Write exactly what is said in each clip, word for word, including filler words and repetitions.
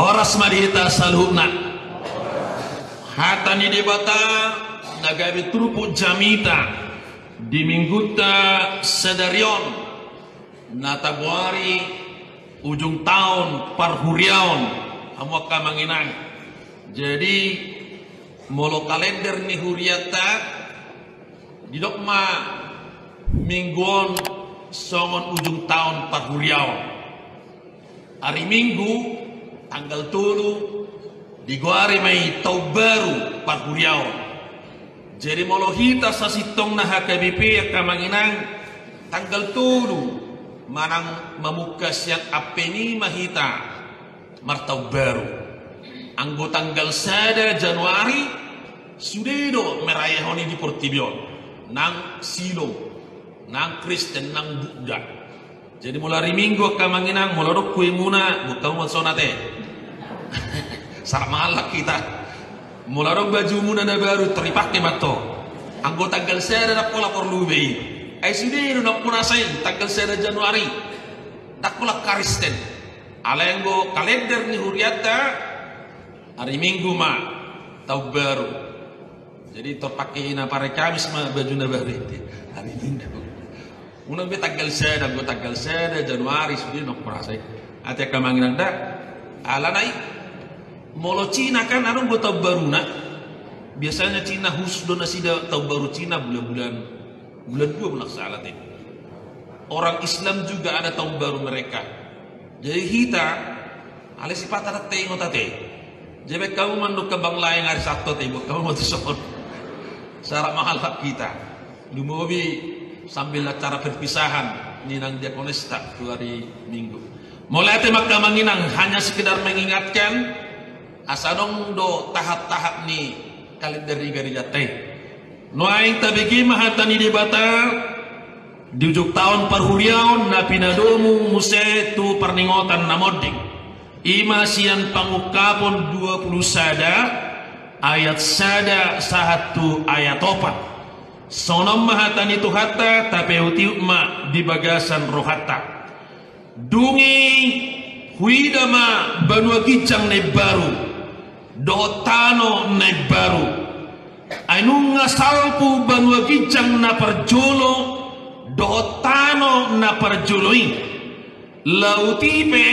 Horas ma di hita saluhutna. Hata ni Debata na gabe turpuk jamita di minggunta sadari on, na taboari ujung taon parhuriaon, hamu angka amang inang. Jadi, molo kalender ni hurianta, didok ma minggu on songon ujung taon parhuriaon. Ari Minggu, tanggal tolu, digoari ma i taon baru parhuriaon. Jadi molo hita sasintongna H K B P, angka amang inang, tanggal tolu manang mamungka sian ampe ni ma hita martaon baru. Anggo tanggal sada Januari, sude do merayahon i di portibi on, nang Silom, nang Kristen, nang Buddha. Jadi molo ari Minggu, angka amang inang, molo adong kuemuna, buat hamu ma songon ate. Sarak mangallang hita. Molo adong bajumuna na baru, tor dipake ma antong. Anggo tanggal sada ndang pola porlu be i. Ai sude do nampuna sa i, tanggal sada Januari. Ndang pola Kristen. Alai anggo kalender ni hurianta, ari Minggu ma taon baru. Jadi tor pake i na pari Kamis ma baju na baru i. Ari Minggu. Unang be tanggal sada, anggo tanggal sada Januari sude nampuna sa i. Ate angka amang inang da. Alana i, molo Cina kan adong do taon baruna. Biasanya Cina khusus do nasida taon baru Cina bulan-bulan, bulan dua molo ndang salah ate. Orang Islam juga ada tahun baru mereka. Jadi hita, alai sipata ndang taingot ate. Jadi baen hamu mandok ke bang lain ari Sabtu ate, buat hamu ma tuson. Sarak mangallang hita. Lumobi sambil acara perpisahan ni nang diakonesta tu ari Minggu. Mauliate ma angka amang inang, hanya sekedar mengingatkan, asa adong do tahap-tahap ni kalender ni garejanta i. Nuaeng tabege ma hata ni Debata, di ujung taon parhuriaon na pinadomu muse tu parningotan na monding. I ma sian Pangungkapon dua pulu sada, ayat sada sahat tu ayat opat. Songon on ma hata ni Tuhanta, tapeutiup ma di bagasan rohanta. Dung i huida ma banua ginjang na imbaru, dohot tano na imbaru. Ai nunga salpu banua ginjang na parjolo, dohot tano na parjolo i. Laut i pe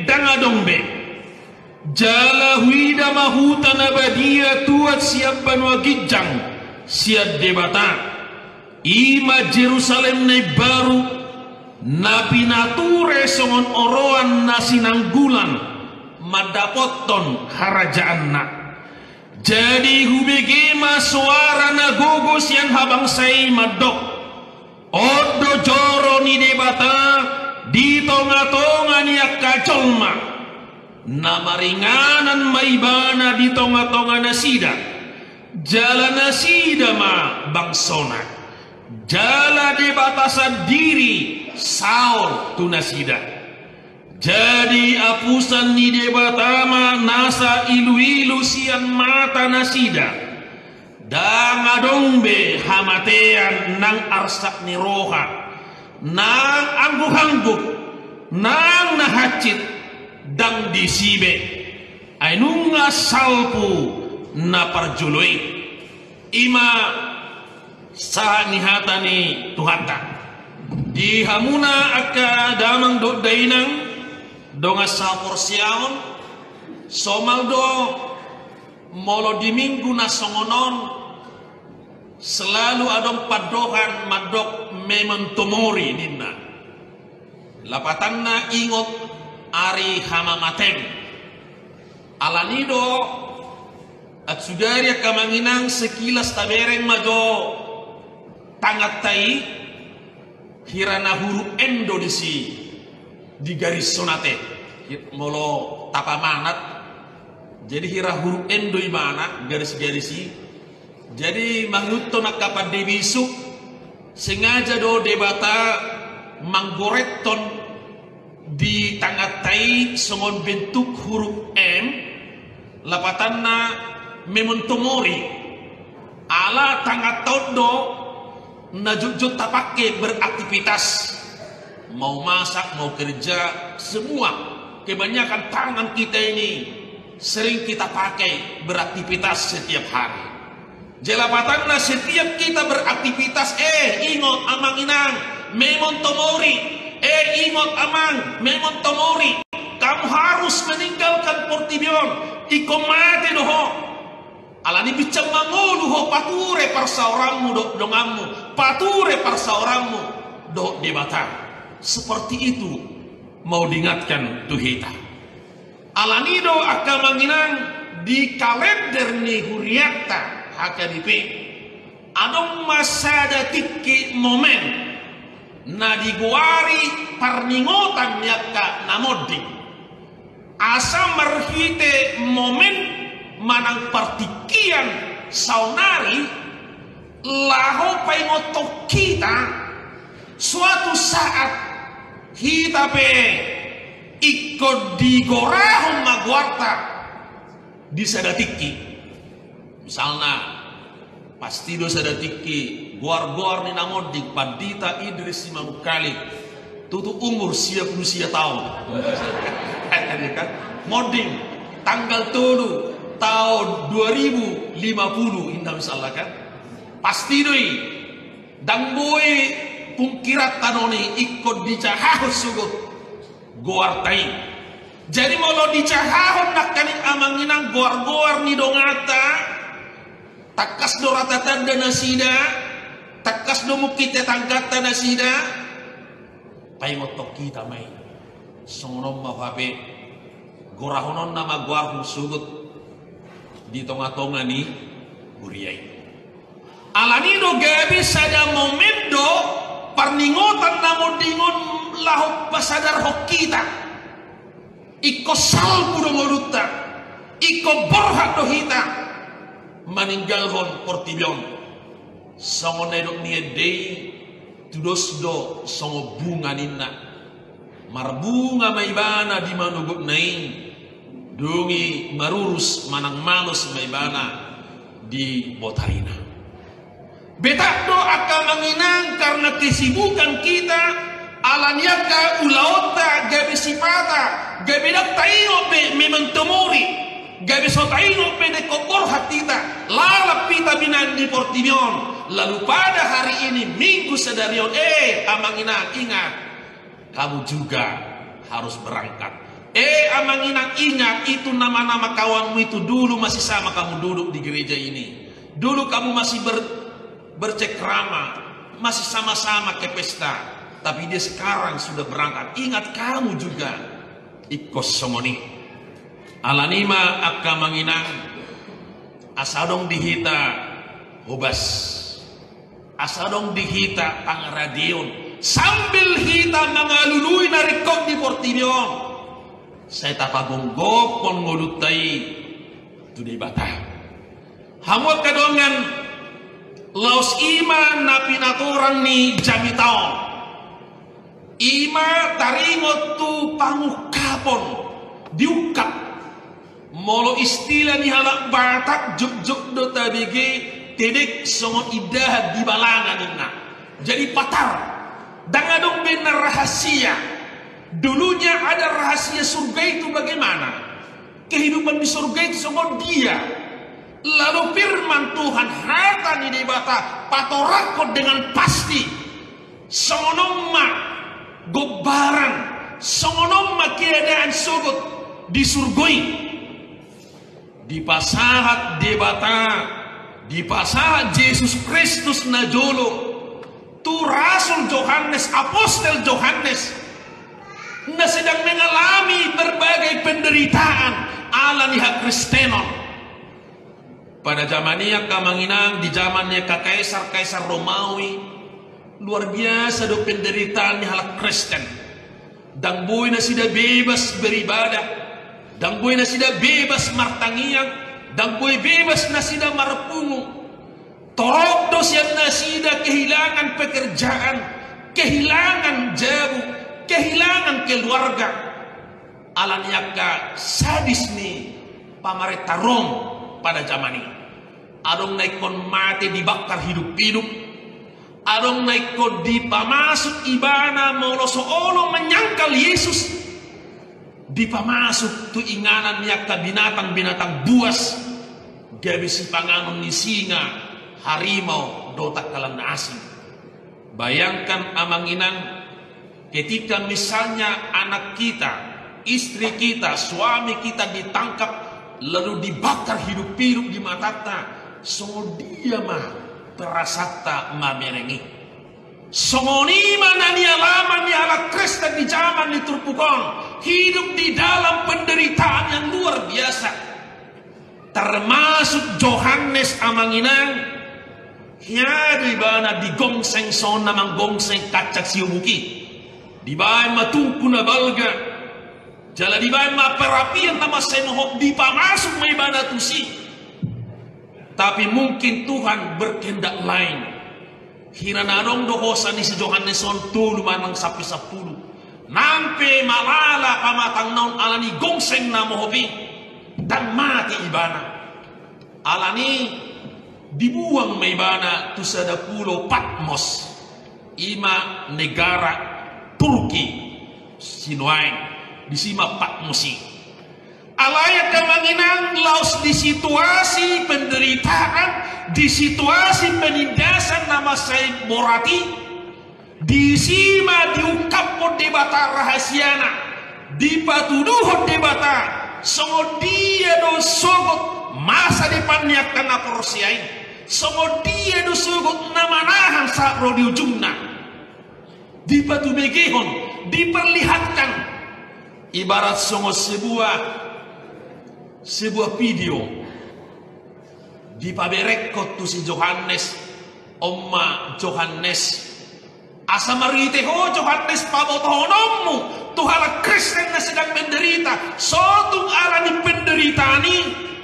ndang adong be. Jala huida ma huta na badia tuat sian banua ginjang, sian Debata. I ma Jerusalem na imbaru, na pinature songon oroan na sinanggulan, mandapothon harajaanna. Jadi hubege ma soara na gogo sian habangsa i mandok: On do joro ni Debata di tongatonga ni angka jolma. Na maringanan ma Ibana di tongatonga nasida, jala nasida ma bangsona, jala Debata sandiri saor tu nasida. Jadi apusan ni Debata ma nasa iluilu sian mata nasida. Ndang adong be hamatean nang arsak ni roha, nang anggukangguk, nang na hansit, ndang disi be. Ai nunga salpu na parjolo i. I ma sahat ni hata ni Tuhanta. Di hamuna angka damang dohot dainang, dongan sahaporseaon, somal do molo di Minggu na songon on, selalu adong pandohan mandok memento mori ninna. Lapatanna ingot ari hamamatem. Alani do, at sudari angka amang inang sekilas tabereng ma jo tanganta i, hira na huruf M do disi digarishon ate. Molo tapamanat, jadi hira huruf M do ibana garis-garis i. Jadi mangihuthon angka pande bisuk, sengaja do Debata manggorethon di tanganta i songon bentuk huruf M, lapatanna memento mori. Ala tanganta on do na jotjot tapake beraktivitas, mau masak, mau kerja, semua, kebanyakan tangan kita ini sering kita pakai beraktivitas setiap hari. Jala patanna, setiap kita beraktivitas, eh, ingot amang inang, memang tomori, eh, ingot amang, memang tomori, kamu harus meninggalkan portibi on, ingkon mate do ho. Alani binsang mangolu ho, pature parsaoranmu dohot donganmu, pature parsaoranmu dohot Debata. Seperti itu mau diingatkan tu hita. Alani do angka amang inang, di kalender ni hurianta H K B P, adong ma sada tingki momen na digoari parningotan ni angka na monding. Asa marhite momen manang partingkian saonari laho paingothon hita, suatu saat hita pe ingkon digorahon ma goarta di sada tingki. Misalna, pasti do sada tingki goar-goar ni na monding, Pandita Idris Simanungkalit. Tutu umur sia pulu sia taon. Monding tanggal tolu taon dua ribu lima puluh, inna misalna kan. Pasti do i. Ndang boi pungkiranta do i, ingkon dijahahon sogot goarta i. Jadi molo dijahahon nangkaning amang inang goar-goar ni donganta, tangkas do rata tanda nasida, tangkas do mungkin tetangganta nasida, paingothon hita ma i. Songon on ma hape, gorahononna ma goarhu sogot di tonga-tonga ni huria i. Alani do gabe sada momen do parningotan na monding on laho pasadarhon hita. Ingkon salpu do ngolunta, ingkon borhat do hita maninggalhon portibi on. Songon na nidok ni ende i, tudos do songon bunga ninna. Marbunga ma ibana di manogotna i, dung i marurus manang malos ma ibana di botarina. Betak do angka amang inang, karena kesibukan kita, alani angka ulaonta gabe sipata, gabe ndang taingot be memang tomori, gabe so taingot be ingkon borhat hita, lalap hita binaan di portibi on. Lalu pada hari ini, Minggu sadari on, eh, amang inang, ingat, kamu juga harus berangkat. Eh, amang inang, ingat, itu nama-nama kawanmu itu dulu masih sama kamu duduk di gereja ini. Dulu kamu masih ber-, bercekrama, masih sama-sama ke pesta. Tapi dia sekarang sudah berangkat. Ingat, kamu juga ingkon songon i. Alani ma angka amang inang, asa adong di hita hobas. Asa adong di hita pangaradeon, sambil hita mangalului na ringkot di portibi on, sai tapagomgophon ngolunta i tu Debata. Hamu angka dongan, laos i ma na pinatorang ni jamita on. I ma taringot tu pangungkapon, diungkap. Molo istilah ni halak Batak, jotjot do tabege tedek songon indahan di balanga ninna. Jadi patar. Ndang adong be na rahasia. Dulunya ada rahasia surga itu bagaimana? Kehidupan di surga itu songon dia? Lalu firman Tuhan, hata ni Debata, patorangkon dengan pasti. Songon on ma gombaran, songon on ma keadaan sogot di surgo i. Dipasahat Debata, dipasahat Jesus Kristus na jolo tu Rasul Johannes, Apostel Johannes, na sedang mengalami berbagai penderitaan ala ni hakristenon. Pada zaman i angka amang inang, di zaman ni angka kaisar-kaisar Romawi, luar biasa do penderitaan ni halak Kristen. Ndang boi nasida bebas beribadah, ndang boi nasida bebas martangiang, ndang boi bebas nasida marpungu. Torop do sian nasida kehilangan pekerjaan, kehilangan jabu, kehilangan keluarga. Ala ni angka sadis ni pamarenta Rom pada zaman i. Adong na ingkon mate dibakar hidup-hidup. Adong na ingkon dipamasuk ibana molo so olo menyangkal Yesus. Dipamasuk tu inganan ni angka binatang-binatang buas, gabe sipanganon ni singa, harimau dohot angka na asing. Bayangkan amang inang, ketika misalnya anak kita, istri kita, suami kita ditangkap, lalu dibakar hidup-hidup di matanta, songon dia ma perasaanta mamereng i? Songon i ma na nialaman ni halak Kristen di jaman ni turpuk on, hidup di dalam penderitaan yang luar biasa. Termasuk Johannes amang inang, hea do ibana digongseng songon na manggongseng kancak siobuk i. Dibaen ma tungku na balga, jala dibaen ma perapian na mansai mohop, dipamasuk ma ibana tusi. Tapi mungkin Tuhan berkehendak lain. Hira na adong do hosa ni si Johannes on tolu manang sampe sampulu. Nang pe malala pamatangna on alani gongseng na mohop i, ndang mate ibana. Alani dibuang ma ibana tu sada pulo Patmos, i ma negara Turki, sinuaeng, disi ma Patmos i. Alai angka amang inang, laos di situasi penderitaan, di situasi penindasan na mansai borat i, disi ma diungkaphon Debata rahasiana, dipatuduhon Debata songon dia do sogot masa depan ni angka na porsea i, songon dia do sogot na manahan sahat ro di ujungna. Dipatumegehon, diperlihatkan. Ibarat songon sebuah, sebuah video. Dipaberekhon tu si Johannes, on ma Johannes. Asa marhite ho Johannes pabotohononmu tu halak Kristen na sedang menderita, so tung alani penderitaan i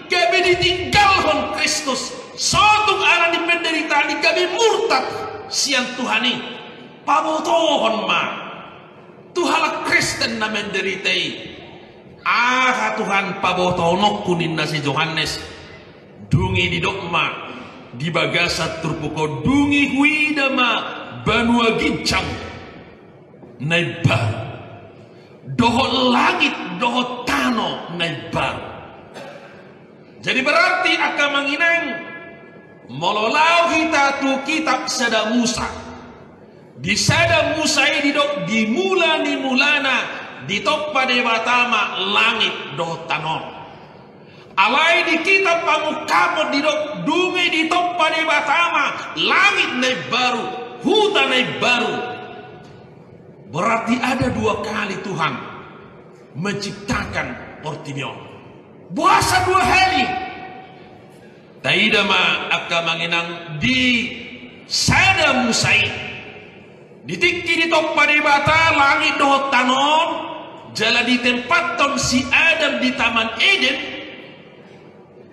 gabe ditinggalhon Kristus, so tung alani penderitaan i gabe murtad sian Tuhan i. Pabotohon ma tu halak Kristen na menderita i. Aha Tuhan pabotohononku ninna si Johannes. Dung i didok ma di bagasan turpuk on, dung i huida ma banua ginjang na imbaru dohot langit dohot tano na imbaru. Jadi berarti angka amang inang, molo laho hita tu kitab sada Musa, di sada Musa i didok di mula ni mulana ditompa Debata ma langit dohot tano on. Alai di kitab Pamungkapon didok dung i ditompa Debata ma langit na imbaru, huta na imbaru. Berarti ada dua kali Tuhan menciptakan portibi on. Boasa dua hali? Taida ma angka amang inang di sada Musa i. Di tingki ditompa Debata langit dohot tano on, jala ditempathon si Adam di Taman Eden,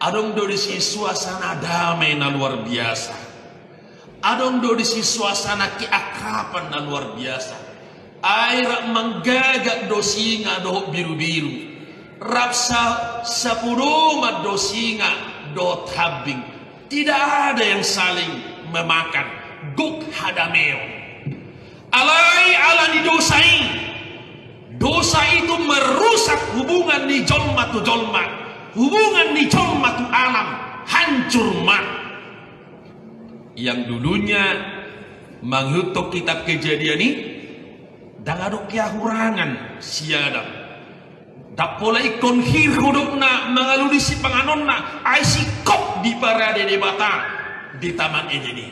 adong do disi suasana dame na luar biasa. Adong do disi suasana keakraban na luar biasa. Ai rap manggagak do singa dohot birubiru. Rap sa-, sapodoman do singa dohot hambing. Tidak ada yang saling memakan. Gok hadameon. Alai alani dosa i. Dosa itu merusak hubungan ni jolma tu jolma, hubungan ni jolma tu alam, hancur ma. Yang dulunya mangihuthon kitab Kejadian i, ndang adong keahurangan si Adam. Ndang pola ingkon hir hudokna mangalului sipanganonna, ai singkop diparade Debata di Taman Eden i.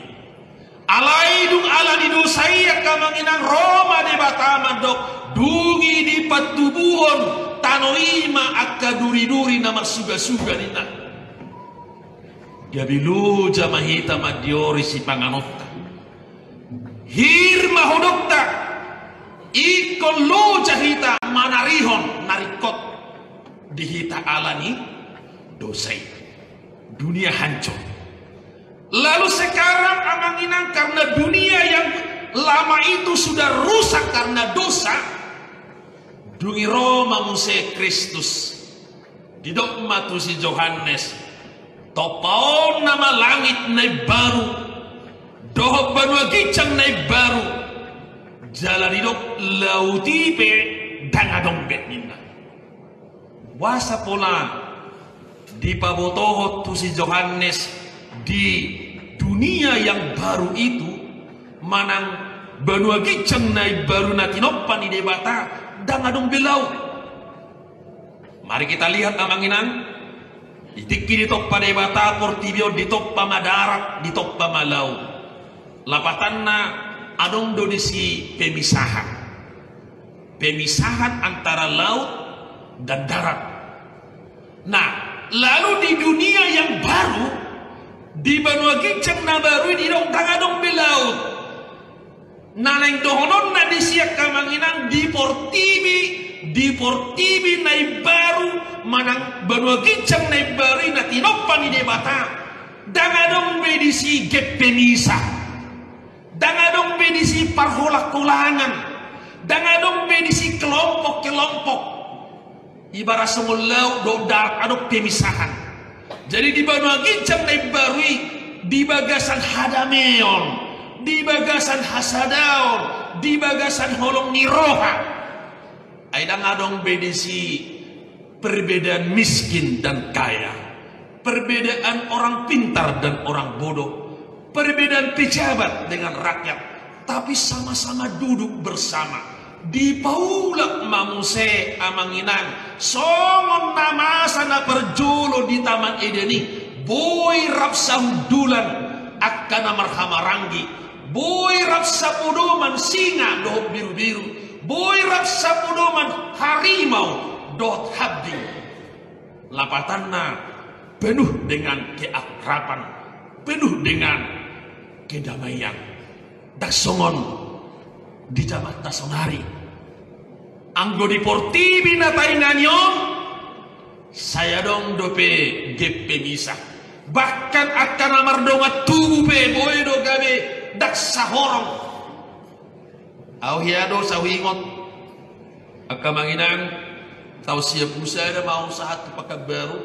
Alai dung alani dosa i angka amang inang, ro ma Debata mandok, dung i dipatubuhon tano i ma angka duriduri na marsugasuga ninna. Gabe loja ma hita mandiori sipanganonta. Hir ma hudokta, ingkon loja hita manarihon na ringkot di hita alani dosa i. Dunia hancur. Lalu sekarang amang inang, karena dunia yang lama itu sudah rusak karena dosa, dung i ro ma muse Kristus. Didok ma tu si Johannes, tompaonna ma langit na imbaru dohot banua ginjang na imbaru. Jala didok, laut i pe ndang adong be ninna. Boasa pola dipabotohon tu si Johannes di dunia yang baru itu, manang banua ginjang na imbaru na tinompa ni Debata, ndang adong be laut. Mari kita lihat, amang inang. Di tingki ditompa Debata portibi on, ditompa ma darat, ditompa ma laut. Lapatanna, adong do disi pemisahan. Pemisahan antara laut dan darat. Nah, lalu di dunia yang baru, di banua ginjang na baru i, didok ndang adong be laut. Na naeng dohononna disi, angka amang inang, di portibi, di portibi na imbaru, manang banua ginjang na imbaru i na tinompa ni Debata, ndang adong be disi gep pemisa. Ndang adong be disi parholang-holangan. Ndang adong be disi kelompok-kelompok. Ibarat songon laut dohot darat, adong pemisahan. Jadi di banua ginjang na imbaru i, di bagasan hadameon, di bagasan hasadaon, di bagasan holong ni roha. Ai ndang adong be disi perbedaan miskin dan kaya, perbedaan orang pintar dan orang bodoh, perbedaan pejabat dengan rakyat, tapi sama-sama duduk bersama. Dipaulak ma muse, amang inang, songon na masa na parjolo di Taman Eden i, boi rap sahundulan angka na marhahamaranggi, boi rap sapodoman singa dohot birubiru, boi rap sapodoman harimau dohot hambing. Lapatanna, penuh dengan keakraban, penuh dengan kedamaian. Ndang songon di jamanta saonari. Anggo di portibi na taingani on, sai adong dope gep pemisa. Bahkan angka na mardongan tubu pe boi do gabe ndang sahorong. Au hea do, sai huingot, angka amang inang, taon sia pulu sada ma au sahat tu Pekanbaru,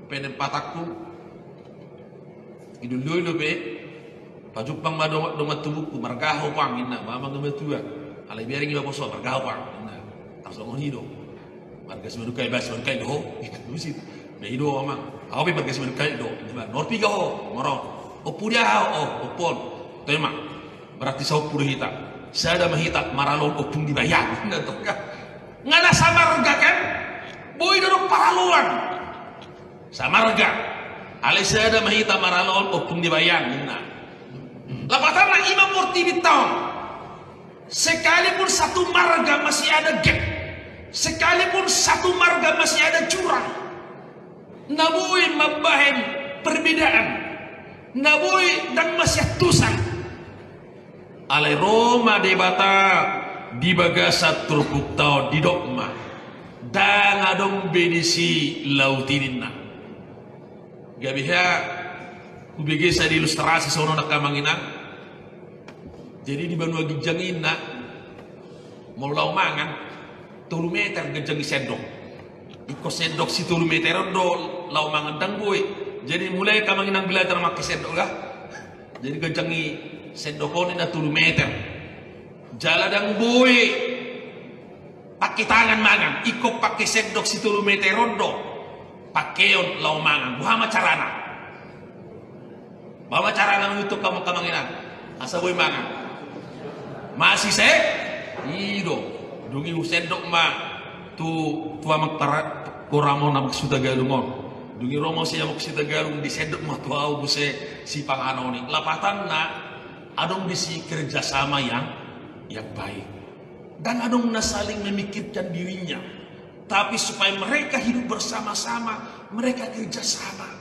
penempatanku. Idondoi dope, pajumpang ma dongan, dongan tubungku, marga aha ho pang, ninna, ma amang na matua. Alai bereng iba poso, marga aha ho pang, ninna. Tarsongon i do. Marga Simanungkalit, ba Simanungkalit do ho. Ninna tusi. Ba i do, amang. Au pe marga Simanungkalit do. Ninna, nomor piga ho? Nomor onom. Ompu di aha ho? Oh, ompu on. Toe ma. Berarti saompu do hita. Sada ma hita maraloan, ompung di Bayan. Ninna tong kan. Nga na samarga kan? Boi do adong paraloan. Samarga. Alai sada ma hita maraloan, ompung di Bayan, ninna. Lapatanna, i ma portibinta on. Sekalipun satu marga masih ada gap, sekalipun satu marga masih ada jurang, na boi mambahen perbedaan, na boi ndang masiantusan. Alai ro ma Debata di bagasan turpukta on, didok ma, ndang adong be disi laut i, ninna. Gabe hea hubege sada ilustrasi songon on, angka amang inang. Jadi di banua ginjang i, ninna, molo laho mangan, tolu meter ganjang ni sendok. Ingkon sendok si tolu meter on do laho mangan, ndang boi. Jadi mulai, angka amang inang, belajar make sendok, ga? Jadi ganjang ni sendok on, ninna, tolu meter. Jala ndang boi pake tangan mangan, ingkon pake sendok si tolu meter on do pakeon laho mangan. Boha ma carana? Boha ma carana mangihuthon hamu, angka amang inang, asa boi mangan? Masise, i do. Dung i husendok ma tu, tu amang para-, poram on, amang Sutagalung on. Dung i ro muse amang Sutagalung, disendok ma tu ahu muse sipanganon i. Lapatanna, adong disi kerjasama yang, yang baik. Ndang adong na saling memikirkan dirinya, tapi supaya mereka hidup bersama-sama, mereka kerjasama.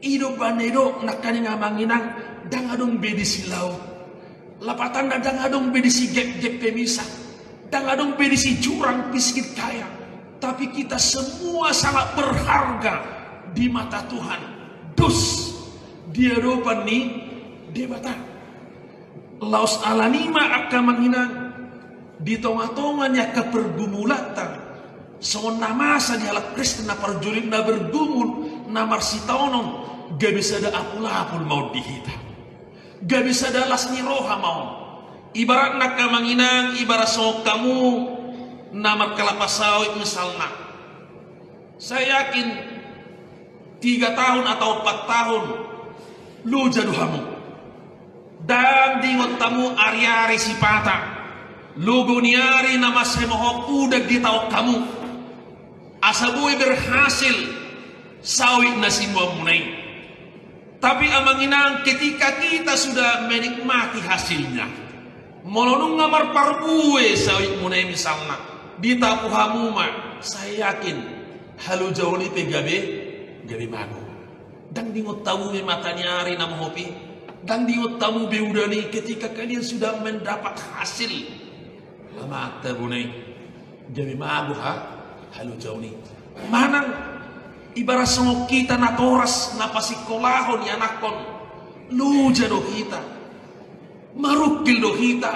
I do pangidoan, angka amang inang, ndang adong be disi laut. Lapatanna, ndang adong be disi gap-gap pemisah. Ndang adong be disi jurang miskin kaya. Tapi kita semua sangat berharga di mata Tuhan. Dos di adopan ni Debata. Laos alani i ma, angka amang inang, di tonga-tonga ni angka pergumulanta, songon na masa di halak Kristen na parjolo i, na bergumul, na marsitaonon, gabe sada apul-apul ma on di hita. Gabe sada las ni roha ma on. Ibaratna, angka amang inang, ibarat songon hamu na markelapa sawit misalna. Saya yakin tiga tahun atau empat tahun loja do hamu. Ndang diingot hamu ari-ari sipata. Logo ni ari na mansai mohop udan ditaon hamu. Asa boi berhasil sawit na sinuanmuna i. Tapi amang inang, ketika kita sudah menikmati hasilnya, molo nunga marparbue sawitmuna i misalna, ditapu hamu ma, saya yakin halojaon i pe gabe, gabe mago. Ndang diingot hamu be mata ni ari na mohop i, ndang diingot hamu be udan i ketika kalian sudah mendapat hasil. Amanta, bona i, gabe mago ha, halojaon i. Manang ibarat songon hita natoras na pasikkolahon ianakhon, loja do hita, marungkil do hita,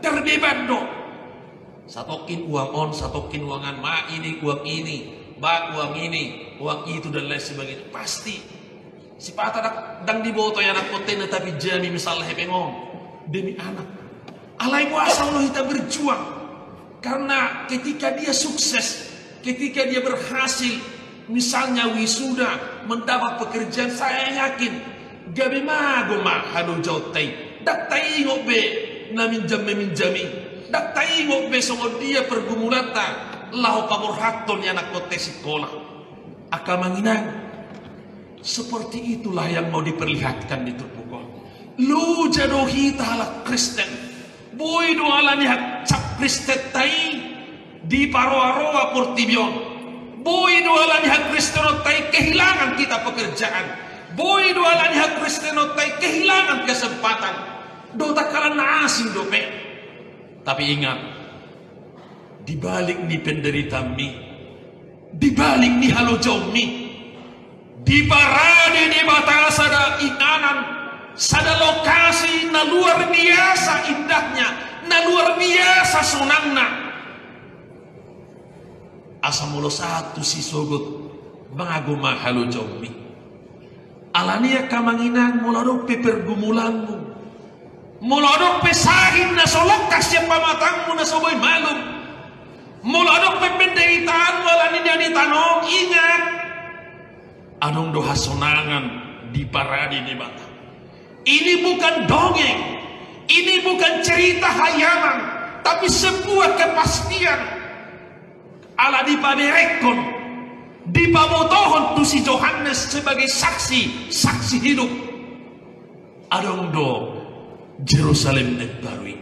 terbeban do. Satongkin uang on, satongkin uang an, ma ini uang ini, ba uang ini, uang itu dan lain sebagainya. Pasti. Sipata ndang, ndang diboto ianakhonta i na tapinjami misalna hepeng on demi anak. Alai boasa olo hita berjuang? Karena ketika dia sukses, ketika dia berhasil, misalnya wisuda, mendapat pekerjaan, saya yakin gabe mago ma halojaonta i. Ndang taingot be na minjam-meminjam i. Ndang taingot be songon dia pergumulanta laho paborhathon ianakhonta i sikola. Angka amang inang, seperti itulah yang mau diperlihatkan di turpuk on. Loja do hita halak Kristen. Boi do ala ni hacap Kristenta i diparoa-roa portibi on. Boi do ala ni hakristenonta i kehilangan kita pekerjaan. Boi do ala ni hakristenonta i kehilangan kesempatan. Dohot angka na asing dope. Tapi ingat, di balik ni penderitaanmi, di balik ni halojaonmi, diparade Debata sada inganan, sada lokasi na luar biasa indahnya, na luar biasa sonangna. Asa molo sahat tusi sogot, mago ma halojaonmi. Alani i angka amang inang, molo adong pe pergumulanmu, molo adong pe sahit na so longkang sian pamatangmu na so boi malum, molo adong pe penderitaanmu alani na nitanom, ingat, adong do hasonangan diparade Debata. Ini bukan dongeng, ini bukan cerita hayalan, tapi sebuah kepastian. Ala dipaberenghon, dipabotohon tu si Johannes sebagai saksi, saksi hidup. Adong do Jerusalem na imbaru i.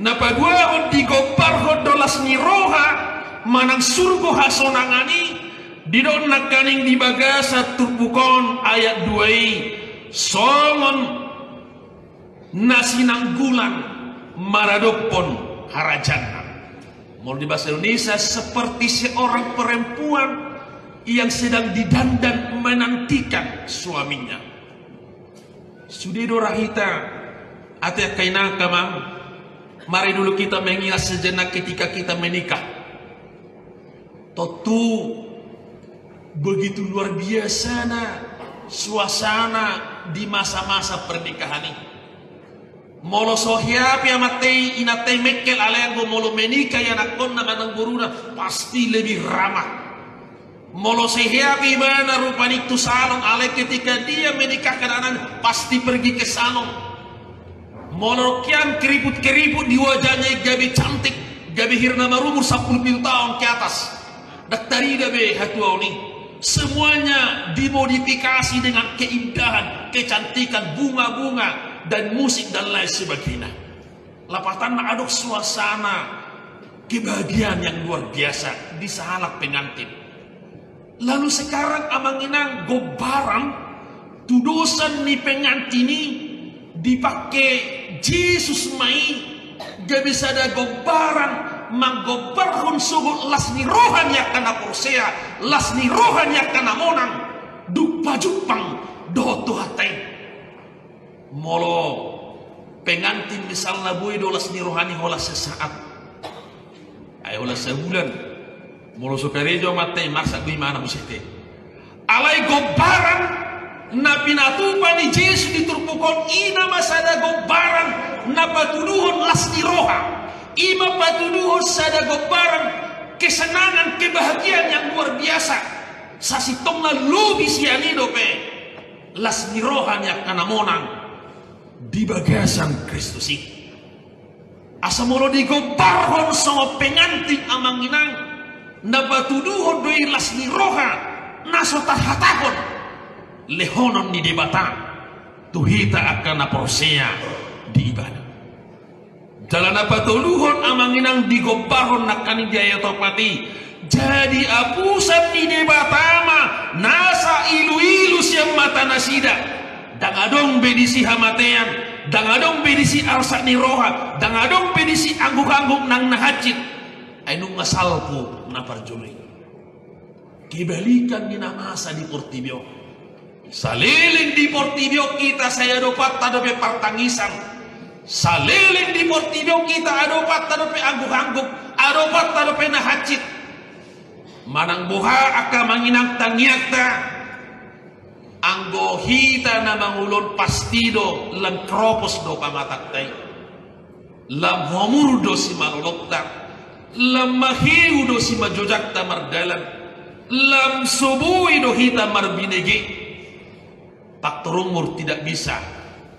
Na paduahon, digombarhon do las ni roha manang surgo hasonangan i, didok nangkaning di bagasan turpuk on ayat dua i, songon na sinanggulan maradophon harajaanna. Molo di bahasa Indonesia, seperti seorang perempuan yang sedang didandan menantikan suaminya. Sude do ra hita, ate angka inang, angka amang, mari dulu kita mengingat sejenak ketika kita menikah. Tontu begitu luar biasana suasana di masa-masa pernikahan i. Molo so hea pe amanta i, inanta i mengkel, alai anggo molo menikah ianakhonna manang boruna, pasti lebih ramah. Molo so hea pe ibana rupani tu salon, alai ketika dia menikahkan anaknya, pasti pergi ke salon. Molo dengke keriput-keriput di wajahnya, gabe cantik, gabe hira na marumur sampulu pitu taon ke atas. Ndang tarida be hatuaon i. Semuanya dimodifikasi dengan keindahan, kecantikan, bunga-bunga, dan musik, dan lain sebagainya. Lapatanna adong suasana kebahagiaan yang luar biasa di sahalak pengantin. Lalu sekarang, amang inang, gombaran tudosan ni pengantin i dipangke Jesus ma i gabe sada gombaran manggombarhon sogot las ni roha ni angka na porsea, las ni roha ni angka na monang, dung pajumpang dohot Tuhanta i. Molo pengantin misalna boi do las ni rohana i holan sesaat, ai holan sabulan. Molo so karejo amanta i, marsak do imana muse te. Alai gombaran na pinatupa ni Jesus di turpuk on, i nama sada gombaran na patuduhon las ni roha. I ma patuduhon sada gombaran Kesenangan, kebahagiaan yang luar biasa. Sasintongna lobi sian i dope las ni roha ni angka na monang di bagasan Kristus i. Asa molo digombarhon songon pengantin, amang inang, na patuduhon do i las ni roha na so tarhatahon lehonon ni Debata tu hita angka na porsea di Ibana. Jala na patoluhon, amang inang, digombarhon nangkaning di ayat opat i, jadi apusan ni Debata ma nasa iluilu sian mata nasida. Ndang adong be disi hamatean, ndang adong be disi arsak ni roha, ndang adong be disi anggukangguk nang na hansit. Ai nunga salpu na parjolo i. Kebalikan ni na masa di portibi on. Saleleng di portibi on hita sai adopanta dope partangisan. Saleleng di portibi on hita adopanta dope anggukangguk, adopanta dope na hansit. Manang boha angka, amang inang, tangiangta, anggo hita na mangulon pasti do lam kropos do pamatangta i. Lam homur do simalolokta, lam mahiu do simanjojakta mardalan, lam so boi do hita marbinege. Faktor umur tidak bisa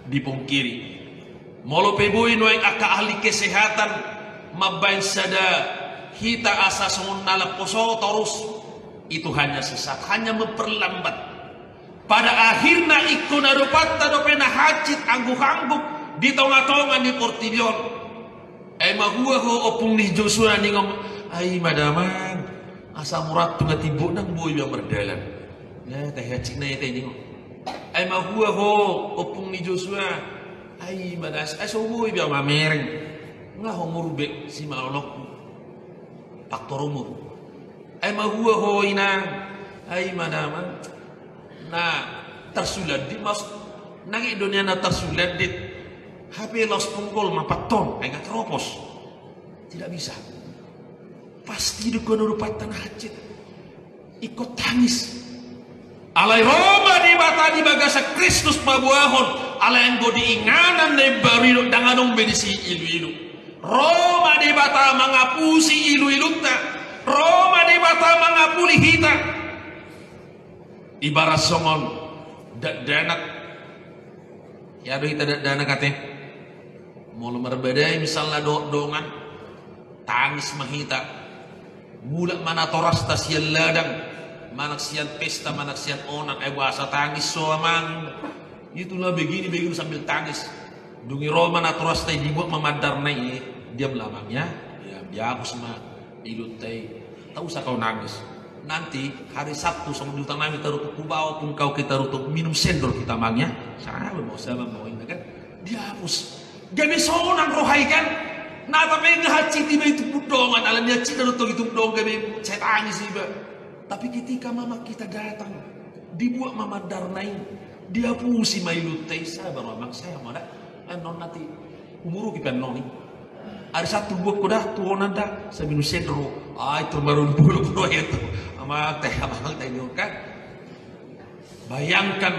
dipungkiri. Molo pe boi nuaeng angka ahli kesehatan mambaen sada hita asa songon na lam poso torus, itu hanya sesat, hanya memperlambat. Pada akhirna ingkon adopanta dope na hansit anggukangguk di tongatonga ni portibi on. Ai mahua ho, ompung ni Josua, ningon, ai ma damang, asa murat tu nga timbuk nang boi ba mardalan. Na tahe hansit na i, ningon. Ai mahua ho, ompung ni Josua, ai ma das, ai so boi ba mamereng. Nga homur be simalolokku. Faktor umur. Ai mahua ho, inang, ai ma damang, na tarsulandit mas, nang i do nian na tarsulandit. Hape laos punggol ma patton, ai nga kropos. Tidak bisa. Pasti do ingkon adopanta na hansit. Ingkon tangis. Alai ro ma Debata di bagasan Kristus paboahon, alai anggo di inganan na imbaru i do, ndang adong be disi iluilu. Ro ma Debata mangapusi iluilunta. Ro ma Debata mangapuli hita. Ibarat songon dakdanak. Ia do hita dakdanak ate. Molo marbadai misalna dohot dongan, tangis ma hita. Mulak ma natorasta sian ladang, manang sian pesta, manang sian onan, ai boasa tangis ho, amang? Itulah begini, begini, sambil tangis. Dung i ro ma natorasta i, dibuat ma mandarna i, eh, diamlah, amang, ya. Ya, dihapus ma iluilunta i. Tak usah kau nangis. Nanti hari Sabtu songon di huta nami Tarutung, hubahen kau ke Tarutung, minum sendok hita, amang, ya. Sabar ma ho, sabar ma ho, inna kan. Dihapus. Gabe sonang roha i kan. Na, tapi nga hansit iba i tumbuk dongan, ala ni hansitna do tong i tumbuk dongan, gabe sai tangis iba. Tapi ketika mamak hita datang, dibuat ma mandarna i, dihapusi ma iluilunta i, sabar ma, amang, sabar ma da. Annon nanti umurhu pe annon i. Ari Sabtu buat ho da tu onan da, sai minum sendok ho. Ai, terbaru bolok roha i tu amang ta, amang ta, inna kan. Bayangkan,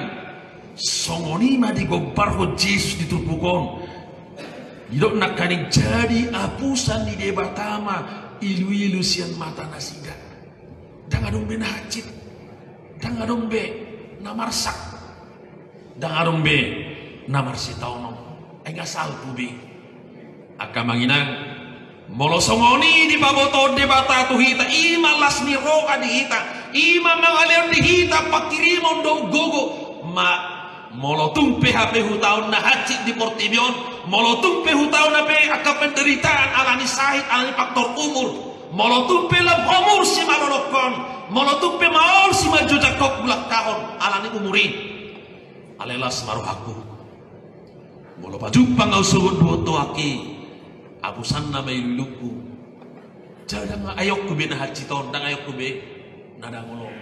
songon i ma digombarhon Jesus di turpuk on. Didok nangkaning jadi apusan ni Debata ma iluilu sian mata nasida. Ndang adong be na hansit. Ndang adong be na marsak. Ndang adong be na marsitaonon. Ai nga salpu be. Angka amang inang, molo songon i dipabotohon Debata tu hita, i ma las ni roha di hita, i ma mangalehon di hita pangkirimon dohot gogo. Ma, molo tung pe hape hutaon na hansit di portibi on, molo tung pe hutaon hape angka penderitaan ala ni sahit, ala ni faktor umur, molo tung pe lam homur simalolokkon, molo tung pe maol simanjojakkon hulangkahon ala ni umur i, alai las ma rohangku. Molo pajumpang ahu sogot dohot toangki, apusanna ma iluilungku. Jala ndang aeonku be na hansit on, ndang aeonku be na dangol on.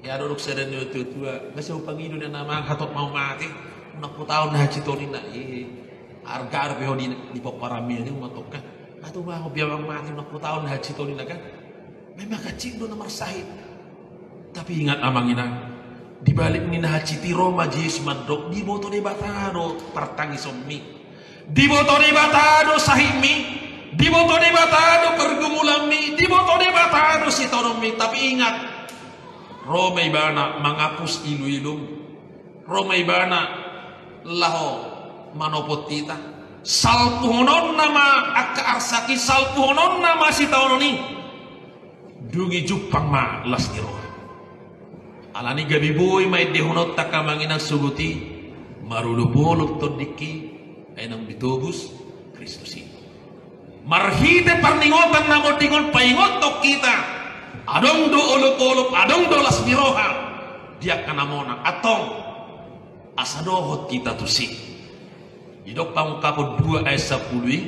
Ia didok sada ni natuatua, nga sai hupangido nian, amang, hatop ma ahu mate, unang hutaon na hansit on, inna. Eh, arga dope ho di, di pomparanmi, inna, unang tongka. Hatop ma ahu be, amang, mate, unang hutaon na hansit on, inna kan. Memang hansit do na marsahit. Tapi ingat, amang inang, di balik ni na hansit i ro ma Jesus mandok, diboto Debata do partangisonmi. Diboto Debata do sahitmi. Diboto Debata do pergumulanmi. Diboto Tapi ingat, ro ma ibana mangapus iluilum, ro ma ibana laho manopot hita. Salpuhononna ma angka arsak i, salpuhononna ma sitaonon i. Dung i jumpang ma las ni roha. Alani gabe boi ma endehononta angka amang inang sogot i, marolopolop tondingki, ai naung ditobus Kristus i. Marhite parningotan na monding on paingothon hita, adong do olopolop, adong do las ni roha di angka na monang. Antong, asa dohot hita tusi. Didok Pangungkapon dua ayat sampulu i,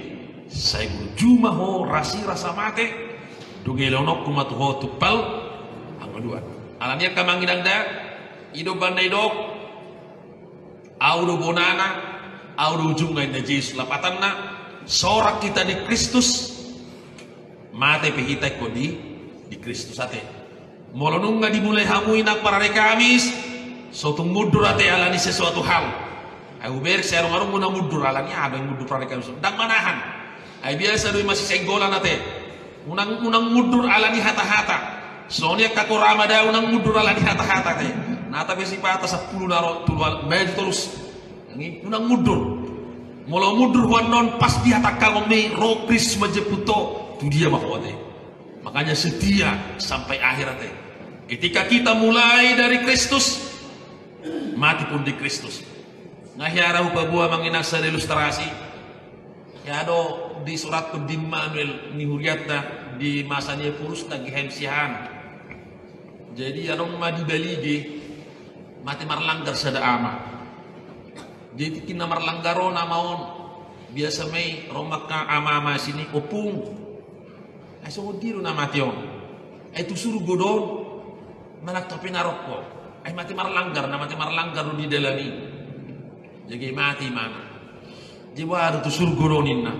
sai burju ma ho rasirasa mate, dung elehononku ma tu ho tumpal hangoluan. Alani i angka amang inang da, i do umbahen na didok, au do bonana, au do ujungna, ninna Jesus. Lapatanna, sorang hita di Kristus, mate pe hita ingkon di, di Kristus ate. Molo nunga dimulai hamu i nang parari Kamis, so tung mundur ate alani sesuatu hal. Ai hubereng sai adong-adong muna mundur, alani aha do mundur parari Kamis? Ndang manahan. Ai biasa do i masisenggolan ate. Unang, unang mundur alani hata-hata. Songon i angka korama da, unang mundur alani hata-hata ate. Nata pe sipata sampulu na ro, tolu hal, maju torus. Unang mundur. Molo mundur ho annon, pas dihatahon ma i, ro Kristus manjemput ho, tu dia ma ho ate. Makanya setia sampai akhir ate. Ketika kita mulai dari Kristus, mati pun di Kristus. Nga hea ra hupaboa amang inang sada ilustrasi. Hea do disurathon di Immanuel ni hurianta di masa ni Ephorus na G H M siahaan. Jadi adong ma di Balige, mate marlanggar sada ama. Jadi tingki na marlanggar on ama on, biasa ma i ro ma angka ama-ama sini, ompung. Ai songon dia do na mate on? Ai tu surgo do on? Manang tu api naroko? Ai mate marlanggar, na mate marlanggar do di dalan i. Jadi mate imana. Jadi boha do tu surgo do on ninna.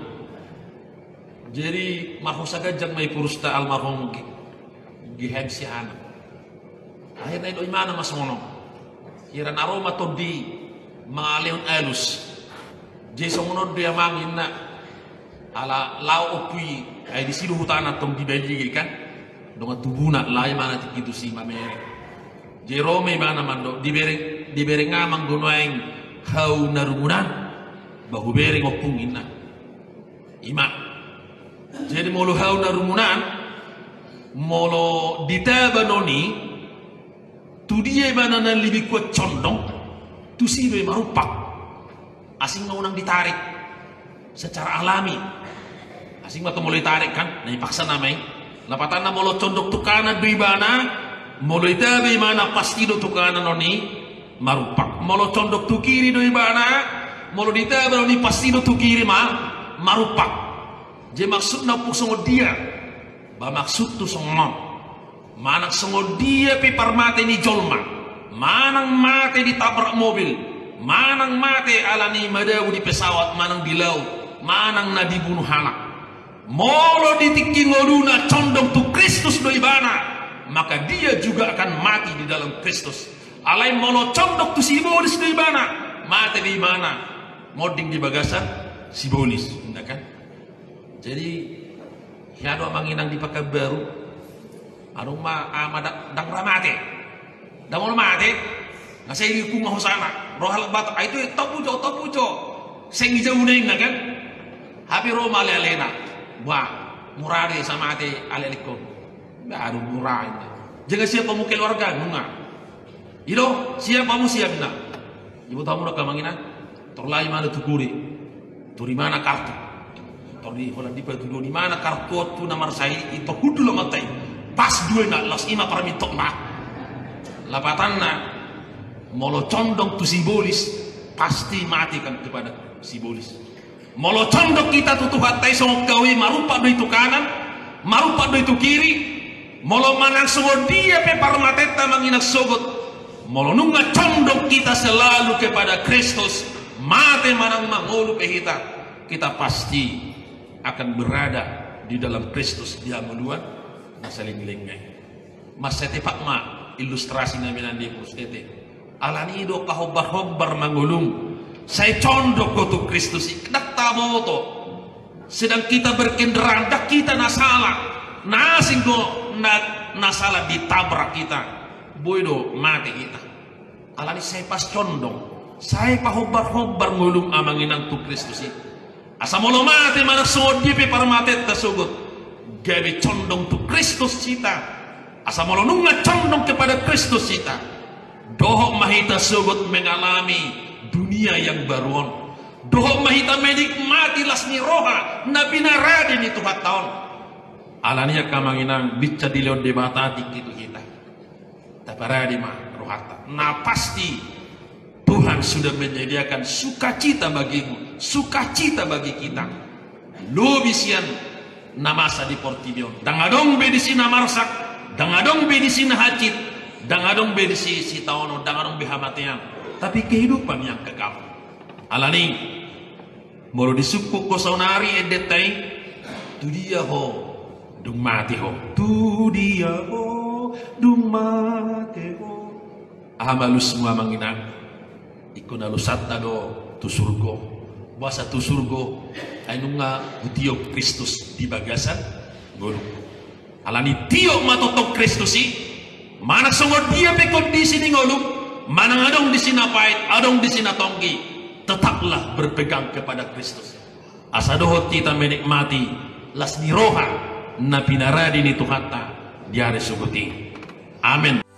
Jadi marhosa ganjang ma Ephorus ta almarhum G-, G H M siahaan. Akhirna didok imana ma songon on. Hira na ro ma tondi mangalehon alus. Jadi songon on do i amang inna. Ala laho ompu i, ai disi do hutana tong di Balige kan. Dongan tubuna, laho imana tingki tusi mamereng. Jadi ro ma imana mandok, dibereng, dibereng amang do nuaeng hau na rumunan, ba hubereng ompung inna. Ima. Jadi molo hau na rumunan, molo ditaba non i, tu dia ibana na lebih kuat condong, tusi do i marumpak. Asing ma unang ditarik secara alami. Asing ma tong molo ditarik kan, na dipaksa nama i. Lapatanna molo condong tu kanan do ibana, molo ditaba imana pasti do tu kanan on i marumpak. Molo condong tu kiri do ibana, molo ditaba on i pasti do tu kiri ma marumpak. Jadi maksudna ompung songon dia? Ba maksudhu songon on. Manang songon dia pe parmate ni jolma, manang mate ditabrak mobil, manang mate alani madabu di pesawat, manang di laut, manang na dibunu halak. Molo di tingki ngoluna condong tu Kristus do ibana, maka dia juga akan mati di dalam Kristus. Alai molo condong tu sibolis do ibana, mate do ibana monding di bagasan sibolis, inna kan? Jadi, hea do amang inang di Pekanbaru, adong ma ama da-, ndang ra mate. Ndang olo mate, nga sai dihukum ma hosana. Ro halak Batak, ai tu, "Topu jo, topu jo." Seng dijou ninna kan. Hape ro ma ale-alena. Wah, mura do i asa mate ale-alengkon. Baru mura inna. Jala siap hamu keluarga, nunga. I do, siap hamu, siap inna. Iboto hamu do angka amang inang. Tor laho imana tu gori. Tor imana kartu. Tor di holan dipatuduhon imana kartu on tu na marsahit i, tor hundul amanta i. Pas dua inna, laos ima parmintok ma. Lapatanna, molo condong tu sibolis, pasti mati kan kepada sibolis. Molo condong hita tu Tuhanta i songon hau i, marumpak do i tu kanan, marumpak do i tu kiri. Molo manang songon dia pe parmatenta amang inang sogot, molo nunga condong hita selalu kepada Kristus, mate manang mangolu pe hita, hita pasti akan berada di dalam Kristus di hangoluan na saleleng-lelengna i. Mansai tepat ma ilustrasi na nian di Ephorus ate. Alani i do pahombar-hombar mangolum. Sai condong ho tu Kristus i, ndang taboto. Sedang kita berkendaraan, ndang hita na sala. Na asing do na, na sala ditabrak hita, boi do mate hita. Alani sai pas condong, sai pahombar-hombar ngolum amang inang tu Kristus i. Asa molo mate manang songon dia pe parmatenta sogot, gabe condong tu Kristus hita. Asa molo nunga condong kepada Kristus hita, dohot ma hita sogot mengalami dunia yang baru on. Dohot ma hita menikmati las ni roha na pinarade ni Tuhanta on. Alani i angka amang inang, binsan dilehon Debata tingki tu hita. Taparade ma rohanta. Na pasti Tuhan sudah menyediakan sukacita bagimu, sukacita bagi kita. Lobi sian na masa di portibi on. Ndang adong be disi na marsak, ndang adong be disi na hansit, ndang adong be disi sitaonon, ndang adong be hamatean. Tapi kehidupan yang kekal. Alani i, molo disungkun ho saonari endenta i, tu dia ho dung mate ho? Tu dia ho dung mate ho? Aha ma alusmu amang inang? Ingkon alusanta do tu surgo. Boasa tu surgo? Ai nunga hutiop Kristus di bagasan ngolum. Alani tiop ma tongtong Kristus i, manang songon dia pe kondisi ni ngolum, manang adong disi na pait, adong disi na tonggi, tetaplah berpegang kepada Kristus. Asa dohot hita menikmati las ni roha na pinarade ni Tuhanta di ari sogot i. Amen.